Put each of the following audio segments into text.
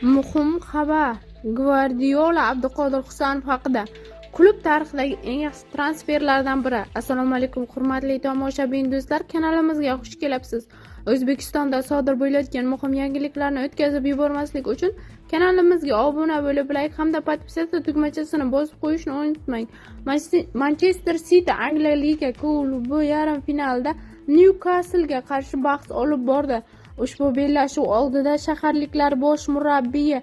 Muhim xabar: Gvardiola Abduqodir Husanov haqida. Klub tarixidagi eng yaxshi transferlardan biri. Assalomu alaykum, hurmatli tomoshabin do'stlar, kanalimizga xush kelibsiz. O'zbekistonda sodir bo'layotgan muhim yangiliklarni o'tkazib yubormaslik uchun kanalimizga obuna bo'lib, like hamda подписаться tugmachasini bosib qo'yishni unutmang. Manchester City Angliya Liga Kubogi yarim finalida Newcastle'ga qarshi bahs olib bordi. Ushbu bellashuv oldida shaharliklar bosh murabbiyi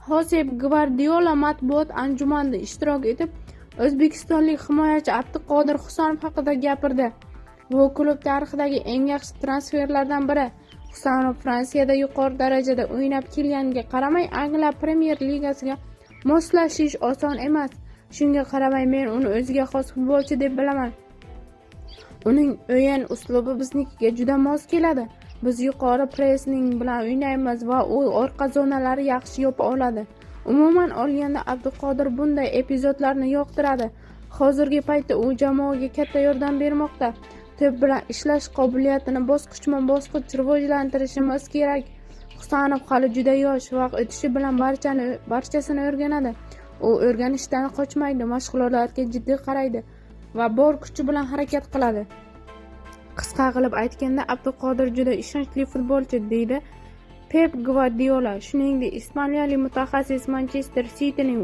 Xosep Gvardiola matbuot anjumanida ishtirok etib, o'zbekistonlik himoyachi Abduqodir Husanov haqida gapirdi. Bu klub tarixidagi eng yaxshi transferlardan biri. Husanov Fransiyada yuqori darajada o'ynab kelganiga qaramay, Angliya Premyer Ligasiga moslashish oson emas. Shunga qaramay, men uni o'ziga xos futbolchi deb bilaman. Uning o'yin uslubi biznikiga juda mos keladi. Biz yuqori pressing bilan o'ynaymiz va u orqa zonalarni yaxshi yopa oladi. Umuman olganda, Abduqodir bunday epizodlarni yoqtiradi. Hozirgi paytda u jamoaga katta yordam bermoqda. To'p bilan ishlash qobiliyatini bosqichma-bosqich rivojlantirishimiz kerak. Husanov hali juda yosh, vaqt o'tishi bilan barchasini o'rganadi. U o'rganishdan qochmaydi, mashg'ulotlarga jiddiy qaraydi va bor kuchi bilan harakat qiladi. Qisqa qilib aytganda, Abduqodir juda ishonchli futbolchi, deydi Pep Gvardiola. Shuningdek, ispaniyalik mutaxassis Manchester Cityning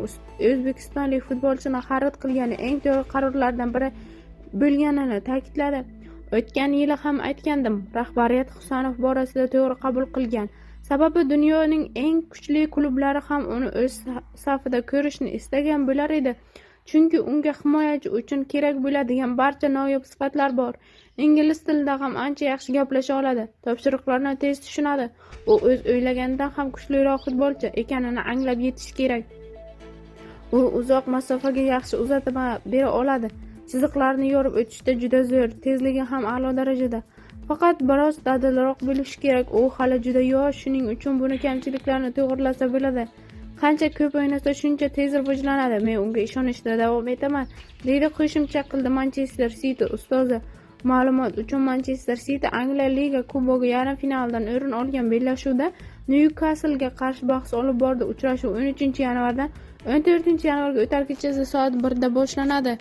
o'zbekistonlik futbolchini xarid qilgani eng to'g'ri qarorlardan biri bo'lganini ta'kidladi. O'tgan yili ham aytgandim, rahbariyat Husanov borasida to'g'ri qabul qilgan. Sababi dunyoning eng kuchli klublari ham uni o'z safida ko'rishni istagan bo'lar edi. Chunki unga himoyachi uchun kerak bo'ladigan barcha noyob sifatlar bor. Ingliz tilida ham ancha yaxshi gaplasha oladi, topshiriqlarni tez tushunadi. U o'z o'ylaganidan ham kuchliroq futbolchi ekanini anglab yetish kerak. U uzoq masofaga yaxshi uzatma bera oladi. Chiziqlarni yorib o'tishda juda zo'r, tezligi ham a'lo darajada. Faqat biroz dadilroq bo'lishi kerak. U hali juda yosh, shuning uchun buni kamchiliklarni to'g'rilasa bo'ladi. Qancha ko'p o'ynasa, shuncha tez rivojlanadi. Men unga ishonishda davom etaman, deydi qo'shimcha qildi Manchester City ustozi. Ma'lumot uchun, Manchester City Angliya Liga Kubogi yarim finalidan o'rin olgan bellashuvda Newcastle'ga qarshi bahs olib bordi. Uchrashuv 13-yanvardan 14-yanvarga o'tar kechasi soat 1 da boshlanadi.